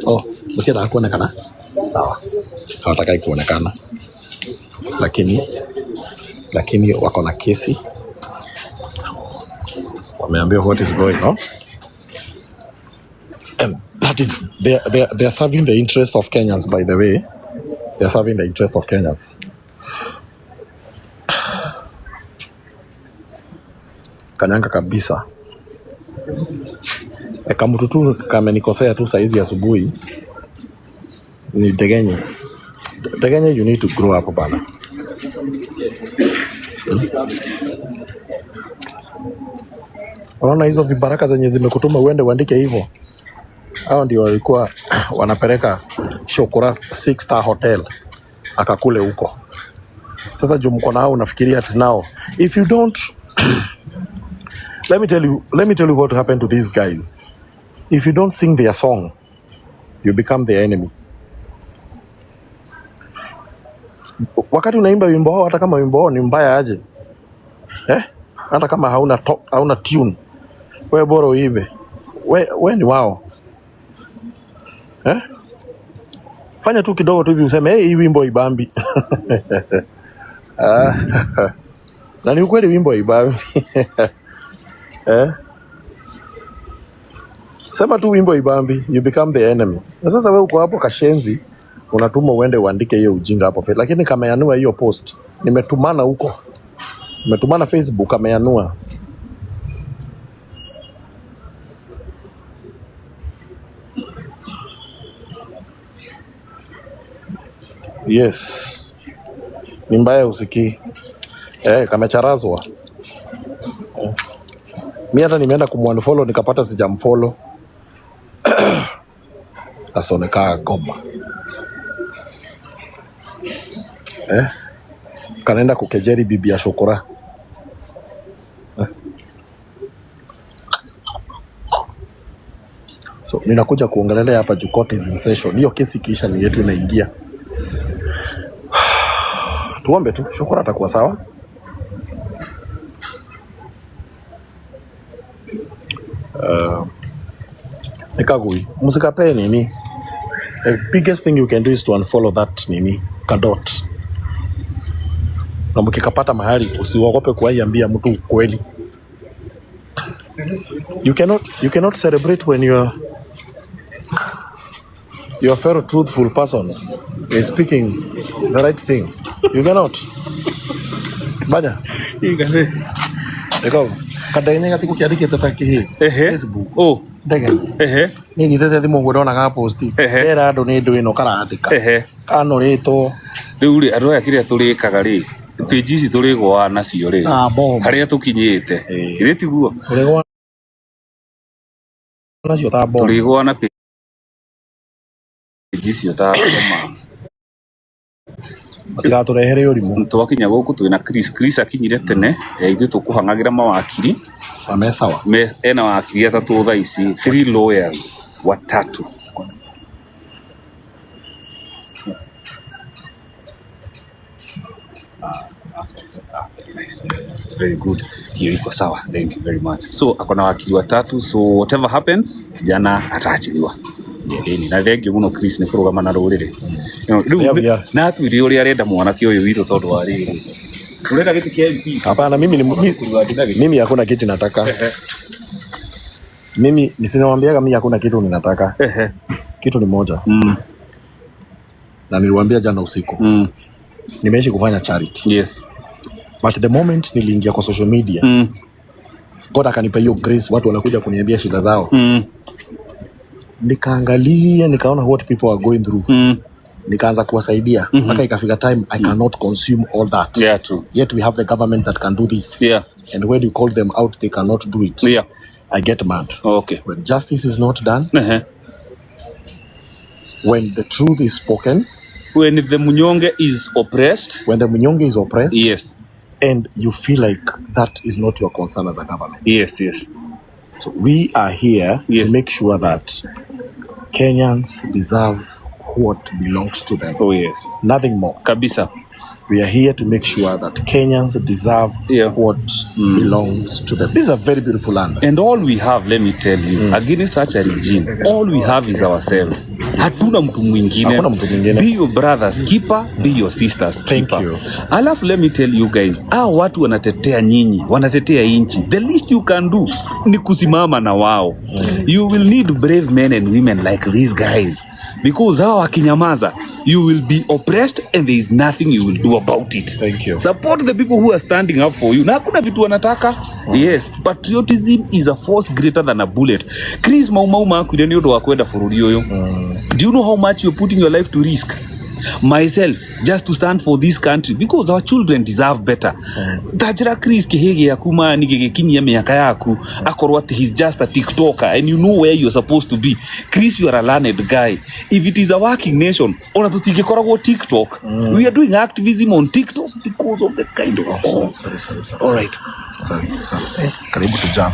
Oh, mtiendaga kuonekana sawa, hawatakai kuonekana, lakini wako na kesi, wameambiwa what is going on and that is they are serving the interest of Kenyans. By the way, they are serving the interest of Kenyans. Kanyanga kabisa. E, kamtutu kamenikosea tu saizi asubuhi ni Degenye. Degenye, you need to grow up bana. Unaona hizo vibaraka zenye zimekutuma uende uandike hivyo, hao ndio walikuwa wanapeleka Shokora six star hotel akakule huko. Sasa juu mko nao unafikiria ati nao, if you don't let me tell you what happened to these guys. If you don't sing their song, you become their enemy. Wakati unaimba wimbo wao, hata kama wimbo wao ni mbaya aje, eh? Hata kama hauna top, hauna tune, wewe bora uimbe, we ni wao, eh? Fanya tu kidogo tu hivi useme hey, hii wimbo ibambi. Na ni ukweli wimbo ibambi. Eh? Sema tu wimbo ibambi, you become the enemy. Na sasa wewe uko hapo kashenzi, unatuma uende uandike hiyo ujinga hapo, lakini kameanua hiyo post, nimetumana huko, nimetumana Facebook, ameanua. Yes, ni mbaya usikii. Eh, kamecharazwa. Mi hata nimeenda kumunfollow nikapata sijamfollow, asonekaa goma eh? Kanaenda kukejeri bibi ya Shokora. So ninakuja kuongelelea hapa juu court is in session. Hiyo kesi ikiisha ni yetu inaingia. Tuombe tu Shokora atakuwa sawa. Nikagui msikapee nini. The biggest thing you can do is to unfollow that nini kadot, na mkikapata mahali usiogope kuwaiambia mtu ukweli. You cannot celebrate when your fellow truthful person is speaking the right thing. You cannot. Banya. Eko. Kadenge gati gukiandikite ta kihi. Ehe. Facebook. Oh. Ndege. Ehe. Ni nyitete thimu nguo ndona ga post. Ehe. Ndera andu ni ndu ino karandika. Ehe. Kanoritwo Rĩu rĩ andũ aya kĩrĩa tũrĩkaga rĩ page ici tũrĩgũaga nacio rĩ na bomb. harĩa tũkinyĩte Eh. githĩ tiguo Turigwa nacio ta bomb. Tũrĩgũa na page icio ta ngoma. Matigaturehere urimu. Twakinya gũkũ twĩna Chris. Chris akinyire tene, ithuĩ tũkũhang'agĩra mawakiri. Na me sawa. Me, ena wakiri atatũ thaa ici, three lawyers watatu. Nice. Very good. Hiyo iko sawa. Thank you very much. So akona wakili watatu, so whatever happens, kijana ataachiliwa. Yes. Ĩni, na thank you mũno Chris nĩ kũrũgama na rũrĩrĩ. You know, rĩu There we are. na atwĩre ũrĩa arenda mwanake ũyũ witũ tondũ wa rĩrĩ. Ũrenda gĩtĩ kĩa MP? Hapana, mimi ni mimi hakuna kitu nataka. Mimi nisinawambiaga mimi hakuna kitu ninataka. Ehe. Kitu ni moja. Na niliwaambia jana usiku. Nimeishi kufanya charity. Yes. But the moment niliingia kwa social media, God akanipa hiyo grace, watu wanakuja kuniambia shida zao. Nikaangalia, nikaona what people are going through. Nikaanza kuwasaidia mpaka ikafika time I cannot consume all that. Yeah, true. Yet we have the government that can do this. And when you call them out, they cannot do it. I get mad. Okay. When justice is not done, Ehe. when the truth is spoken, When the mnyonge is oppressed, when the mnyonge is oppressed, yes. and you feel like that is not your concern as a government. Yes. So we are here Yes. to make sure that Kenyans deserve what belongs to them. Oh yes. Nothing more. Kabisa. We are here to make sure that Kenyans deserve what belongs to them. This is a very beautiful land. And all we have, let me tell you, against such a regime, all we have is ourselves. Hatuna mtu mwingine. Hakuna mtu mwingine. Be your brother's keeper, be your sister's Thank keeper. You. Alafu let me tell you guys, hao watu wanatetea nyinyi, wanatetea inchi. The least you can do ni kusimama na wao. You will need brave men and women like these guys, because hao wakinyamaza, you will be oppressed and there is nothing you will do about it. Thank you. Support the people who are standing up for you. Na hakuna vitu wanataka. Yes, patriotism is a force greater than a bullet. Chris Maumau makuire nĩ ũndũ wa kwenda bũrũri ũyũ. Do you know how much you're putting your life to risk? Myself, just to stand for this country, because our children deserve better. Tajira Chris kĩhĩ gĩaku mani gĩgĩkinyia mĩaka yaku akorwo atĩ he's just a TikToker, and you know where you're supposed to be. Chris, you are a learned guy. If it is a working nation, ona tũtingĩkoragwo TikTok. We are doing activism on TikTok because of the kind of Oh, sorry, sorry, sorry, sorry. All right. Sorry, sorry. Eh, karibu tujam.